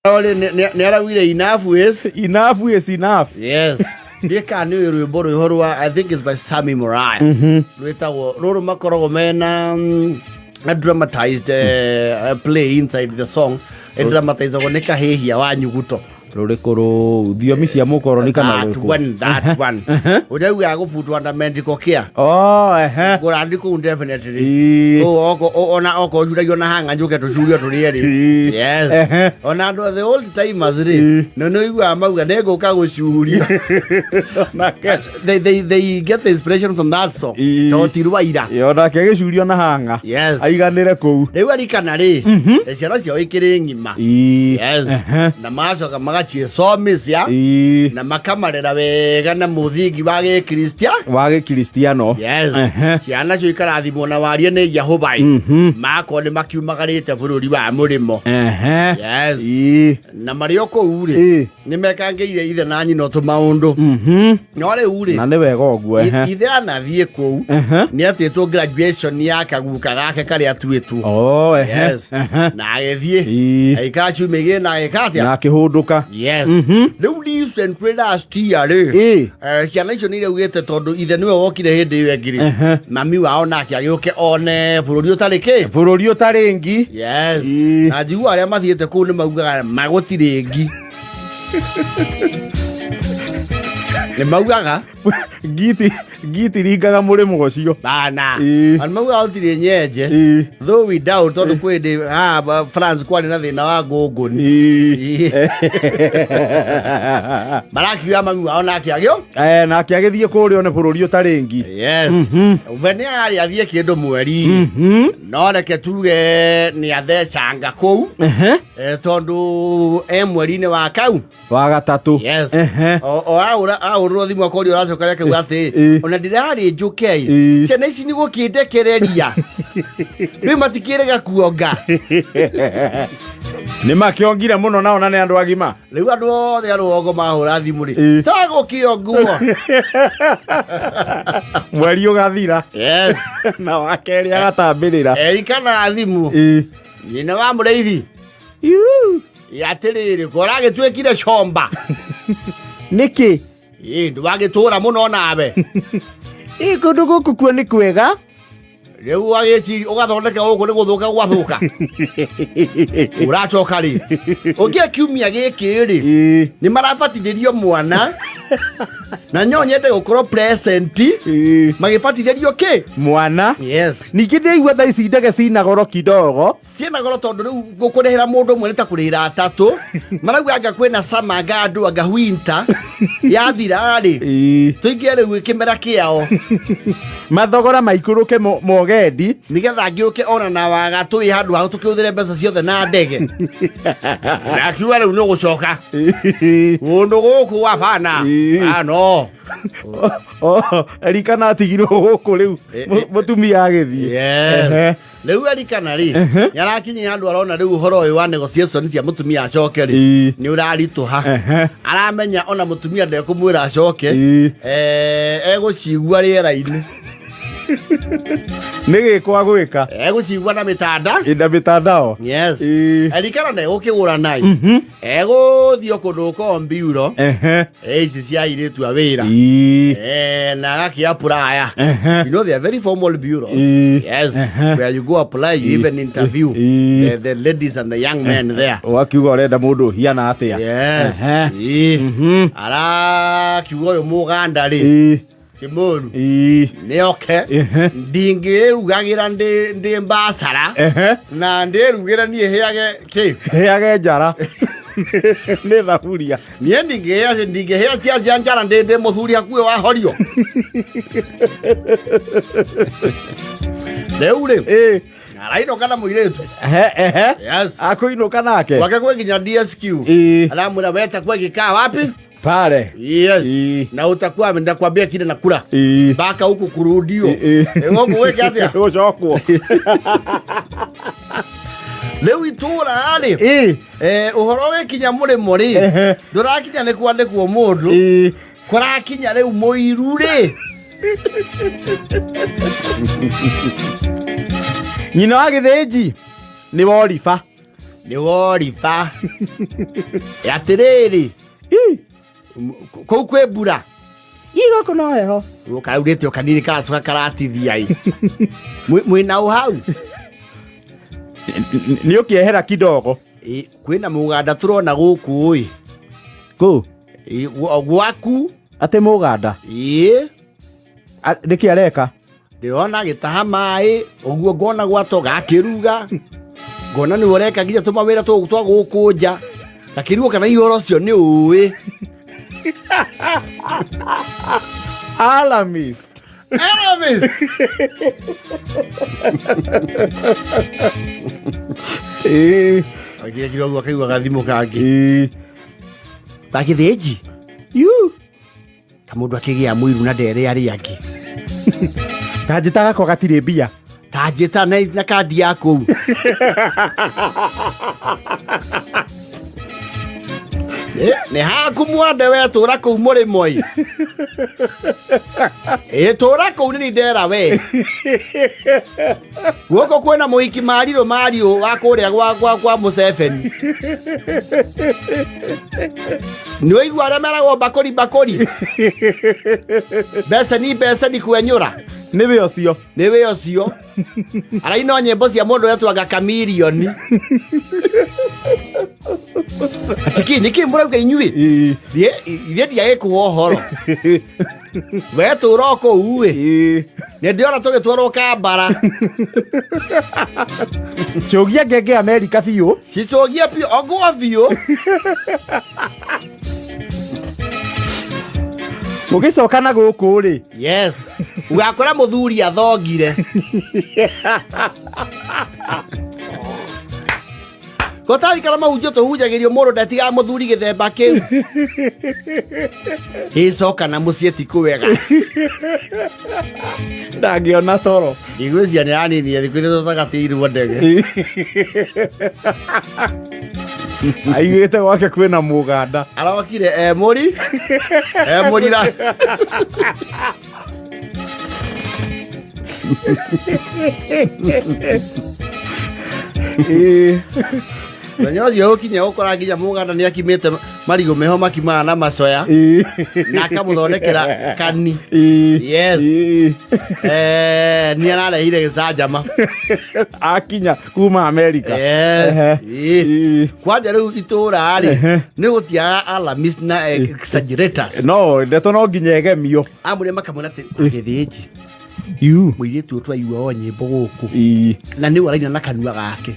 Nĩ araugire enough is Enough is enough. Yes. Ndiĩ kana nĩ ũĩ rwĩmbo rwĩho rwa, I think it's by Sammy Moriah, rwĩtagwo rũrũ makoragwo mena a dramatized play inside the song, ĩdramatizagwo nĩ kahĩhia wa nyuguto. Rũrĩkũ rũu, thiomi cia mũkoroni kana That rũrĩkũ? one, that one ũrĩa ugaga gũbutwo under medical care. Oh, ehe. Kũrandi kũu definitely. Kũu ona oko ũcuragio na hanga njũke tũcurio tũrĩ erĩ. Yes. Ona andũ the old timers rĩ, nĩ ũiguaga mauga nĩngũka gũcurio. Nake They get the inspiration from that song. Tondũ ti rwa ira. Ĩ, onake agĩcurio na hanga. Yes. Aiganĩre kũu. Rĩu arikana rĩ, ciana ciao ikĩrĩ ng'ima. Yes. Na magacoka magaciĩcomithia na makamarera wega na mũthingi wa gĩkristia Wa gĩkristiano. Yes. Ciana cio ikarathimwo na warie nĩ Jehovah, makorwo nĩ makiumagarĩte bũrũri wa mũrĩmo. Yes. Na marĩ o kũu rĩ, nĩ mekangĩire ithe na nyina tũmaũndũ, no rĩu rĩ, Na nĩ wega ũguo. Ithe anathiĩ kũu nĩ atĩtwo graduation ya kaguka gake karĩa atuĩtwo. Oh, ehe. Yes. Na agĩthiĩ agĩikara ciumia igĩrĩ na agĩka atĩa? Na akĩhũndũka. Yes. Rĩu recently last year rĩ, ciana icio nĩ iraugĩte tondũ ithe nĩwe wokire hĩndĩ ĩyo ĩngĩ rĩ, mami wao nake agĩũke one bũrũri ũtarĩ kĩ. Bũrũri ũtarĩ ngi. Yes. Na njigua arĩa mathiĩte kũu nĩ maugaga magũtirĩ ngi, nĩ maugaga. Ngiti ngiti ringaga mũrĩmo ũcio. Bana. Andũ maugaga gũtirĩ nyenje. Though we doubt, tondũ kwĩ hĩndĩ haha France kwarĩ na thĩna wa ngũngũni. Marakiuga mami wao nake agĩo Eh, nake agĩthiĩ kũrĩa one bũrũri ũtarĩ ngi. Yes. We nĩ ararĩ athiĩ kĩndũ mweri, no reke tuge nĩ athecanga kũu. Tondũ e mweri-inĩ wa kau Wa gatatũ. Yes. O ahũrĩrwo thimũ akorio ũracoka akauga atĩ ona ndĩrarĩ njũke. Ciana ici nĩ gũkĩndekereria rĩu matikĩrega kuonga. Nĩ makĩongire mũno nao na nĩ andũ agima. Rĩu andũ othe a rũgongo mahũra thimũ rĩ, tagũkĩonguo. Mweri ũgathira. Yes. Na wa kerĩ agatambĩrĩra. Erikana thimũ nyina wa mũrĩithi. Iu. Atĩrĩrĩ, ko ũragĩtuĩkire comba? Nĩkĩ? Ĩ, ndwagĩtũra mũno nawe. Ĩ, kũndũ gũkũ kuo nĩ kwega. Rĩu ũgagĩciria ũgathondeka gũkũ nĩ gũthũka gwathũka, ũracoka rĩ ũngĩa kiumia gĩkĩ rĩ, nĩ marabatithĩrio mwana na no nyende gũkorwo present magĩbatithĩrio kĩ? Mwana. Yes. Ningĩ ndĩigua thaa ici ndege cina goro kidogo. Ciĩna goro tondũ rĩu gũkũrĩhĩra mũndũ ũmwe nĩ ta kũrĩhĩra atatũ. Marauga anga kwĩna summer, anga andũ anga winter yathira rĩ, tũingĩre rĩu kĩmera kĩao. Mathogora maikũrũke mogendi. Nĩgetha ngĩũke ona na waga tũĩ handũ ha tũkĩhũthĩre mbeca ciothe na ndege, na akiuga rĩu nĩ ũgũcoka kũndũ gũkũ wabana. Ano. Oh, erikana atigirwo gũkũ rĩu mũtumia agĩthiĩ. Yes. Rĩu erikana rĩ, nĩ arakinyia handũ arona rĩu ũhoro ũyũ wa negotiation cia mũtumia acoke rĩ, nĩ ũraritũha. Aramenya ona mũtumia ndekũmwĩra acoke. Egũcigua rĩera-inĩ. Nĩ gĩko agwĩka. Egũcigua na mĩtanda. Ĩnda mĩtandao. Yes. Erikana ndegũkĩgũra nai, egũthiĩ o kũndũ gũkorwo mbiuro. Ici cia airĩtu a wĩra. Na agakĩ apply. You know they are very formal bureaus. Yes. Where you go apply, you even interview the ladies and the young men there. Ũgakiuga ũrenda mũndũ ũhiana atĩa. Yes. Arakiuga ũyũ mũganda rĩ, ti mũru. Nĩ oke. Ndingĩrugagĩra ndĩ mbacara na ndĩrugĩre niĩ hĩage kĩ. Hĩage njara nĩ thaburia. Niĩ ndingĩhĩa cia njara ndĩ mũthuri hakuhĩ wa horio rĩu rĩ. Arainũka na mũirĩtu. Ehe, ehe. Yes. Akũinũka nake. Gwake kwĩ nginya DSQ. Aramwĩra weta kwegĩkaa wapi pale. Yes. Na utakuwa ndakwambia kile nakula mpaka huku kurudio. Gũkũ gwĩke atĩa? Gũcokwo. Rĩu itũra rĩ, ũhoro ũgĩkinya mũrĩmo rĩ, ndũrakinya nĩ kwandĩkwo mũndũ. Kũrakinya rĩu mũiru rĩ. Nyina wa gĩthĩnji nĩ woriba. Nĩ woriba. Atĩrĩrĩ, kũu kwĩ mbura. Ii gũkũ no heho. Karaurĩte o kanini karacoka karatithia ĩ. Mwĩna ũ hau? Nĩ ũkĩehera kidogo. Ĩ, kwĩna mũganda tũrona gũkũ ĩ. Kũ? Ĩ, gwaku. Atĩ mũganda? Ĩ. Nĩkĩ areka? Ndĩrona agĩtaha maĩ ũguo, ngona gwatoga akĩruga, ngona nĩwe ũreka nginya tũmawĩra tũu twa gũkũ nja, gakĩrigwo kana hihi ũhoro ũcio nĩ ũĩ. Alarmist. Alarmist. Ĩĩ. Akĩrekire ũguo akaigua gathimũ kangĩ. Ĩĩ. Gagĩthĩnji. Yu. Kamũndũ akĩgĩa mũiru na ndere arĩa angĩ. Ta njĩta gakwa gatirĩ mbia. Ta njĩta na kandi ya kũu. Nĩ haku mwande we tũra kũu mũrĩmo ĩ. Ĩ tũra kũu nĩ ndera we. Gũkũ kwĩna mũhiki marirũ mariũ wa kũrĩa kwa Museveni. Nĩ ũigua arĩa meragwo mbakũri mbakũri. Beceni beceni kwenyũra. Nĩwe ũcio. Nĩwe ũcio. Araina nyĩmbo cia mũndũ wetwanga kamirioni. Atĩ kĩ nĩkĩ mũrauga inyuĩ? Ĩĩ. Ithuĩ ndiagĩkũha ũhoro. We tũra o kũu ĩ. Ĩĩ. Nĩ ndĩrona tũgĩtwarwo Kambara. Cũgia ngenge Amerika biũ. Cicũgie biũ, ongwo biũ. Ũgĩcoka na gũkũ rĩ. Yes. Ũgakora mũthuri athongire. Gũtarikara mahunjio tũhunjagĩrio mũndũ ndetigaga mũthuri gĩthemba kĩu. Ĩcoka na mũciĩ ti kwega. Ndangĩona toro. Ndigwĩciria nĩ aninie thikũ ithatũ atagatirwo ndege. Aiguĩte gwake kwĩna mũganda. Arokire e mũri. E mũrira. Ĩĩ. Mũthenya ũcio ũkinye ũkora nginya mũganda nĩ akimĩte marigũ meho makimaga na macoya. Ĩĩ. Na akamũthondekera kani. Ĩĩ. Yes. Ĩĩ. Nĩ ararehire gĩcanjama. Akinya kuma Amerika. Yes. Ehe. Ĩĩ. Ĩĩ. Kwanja rĩu itũra rĩ Ehe. nĩ gũtiaga alarmists na exaggerators. No ndeto no nginya ĩgemio. Amũrĩa makamwĩra atĩ gĩthĩnji. Yu. Mũirĩtu ũyũ twaigua o nyĩmbo gũkũ. Ĩĩ. Na nĩwe araina na kanua gake.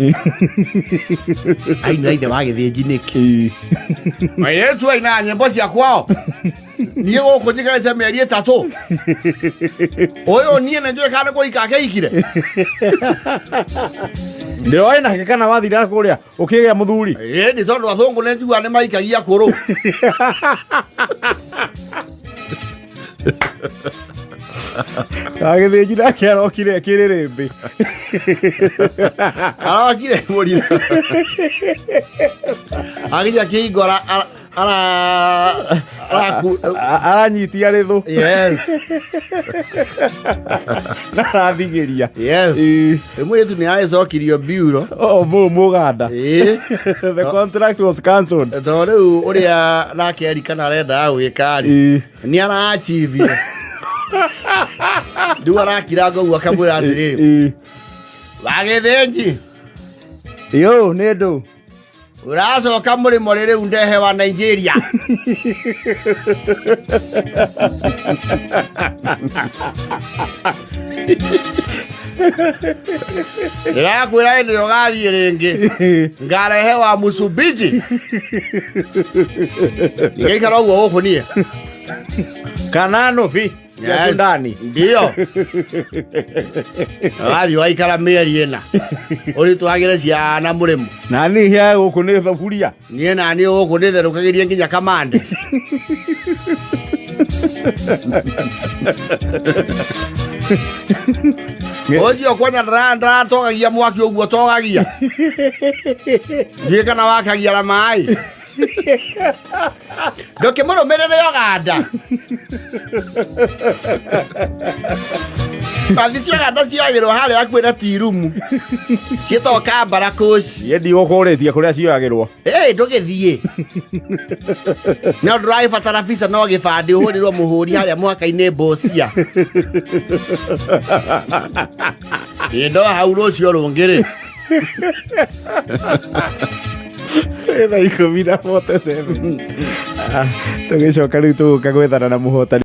Ainĩra ithe wa gĩthĩnji nĩkĩ? Ĩĩ. Mũirĩtu ainaga nyĩmbo cia kwao. Niĩ gũkũ njikarĩte mĩeri 3. Ũyũ niĩ nĩ njũĩ kana nĩ kũhika akeikire. Ndĩroĩ nake kana wathira kũrĩa ũkĩgĩa mũthuri. Ĩĩ nĩ tondũ athũngũ nĩ njiguaga nĩ maikagia kũrũ. Gagĩthĩnji nake arokire kĩrĩrĩmbĩ. Arokire mũrira. Akinya kĩhingo araku Aranyitia rĩthũ. Yes. Na arathigĩria. Yes. Ĩĩ. Rĩu mũirĩtu nĩ agĩcokirio biuro. Oh, mũganda. Ĩĩ. The contract was cancelled. Tondũ rĩu ũrĩa nake erikana arendaga gwĩka rĩ. Ĩĩ. Nĩ araachivire. Rĩu arakiranga ũguo akamwĩra atĩrĩrĩ. Ĩĩ. Wagĩthĩnji. Yo, nĩ ndũ. Ũracoka mũrĩmo rĩ rĩu ndehe wa Nigeria. Ndĩrakwĩra hĩndĩ ĩrĩa ũgathiĩ rĩngĩ ngarehe wa Msumbiji. Nĩngaikara ũguo gũkũ niĩ. Kana nũbi. Yes. Ndani. Ndio. Wathiĩ waikara mĩeri 4. Ũritwagĩre ciana mũrĩmo. Na niĩ hĩa gũkũ nĩ thaburia. Niĩ na niĩ gũkũ nĩtherũkagĩrie nginya kamande. Ũcio kwanja ndaratogagia mwaki ũguo togagia. Ndiũĩ kana wakagia na maĩ. Ndũkĩmũrũmĩrĩre Uganda. Bathi cia Uganda cioyagĩrwo harĩa hakuhĩ na tirumu. Ciĩtagwo Kambara Coach. Niĩ ndigũkũrĩtie kũrĩa cioyagĩrwo. Ĩĩ ndũgĩthiĩ. No ndũragĩbatara visa no gĩbandĩ ũhũrĩrwo mũhũri harĩa mũhaka-inĩ Mbocia. Ĩ no hau rũciũ rũngĩ rĩ. Thaa 10:47. Tũgĩcoka rĩu tũgũka gwethana na mũhotani.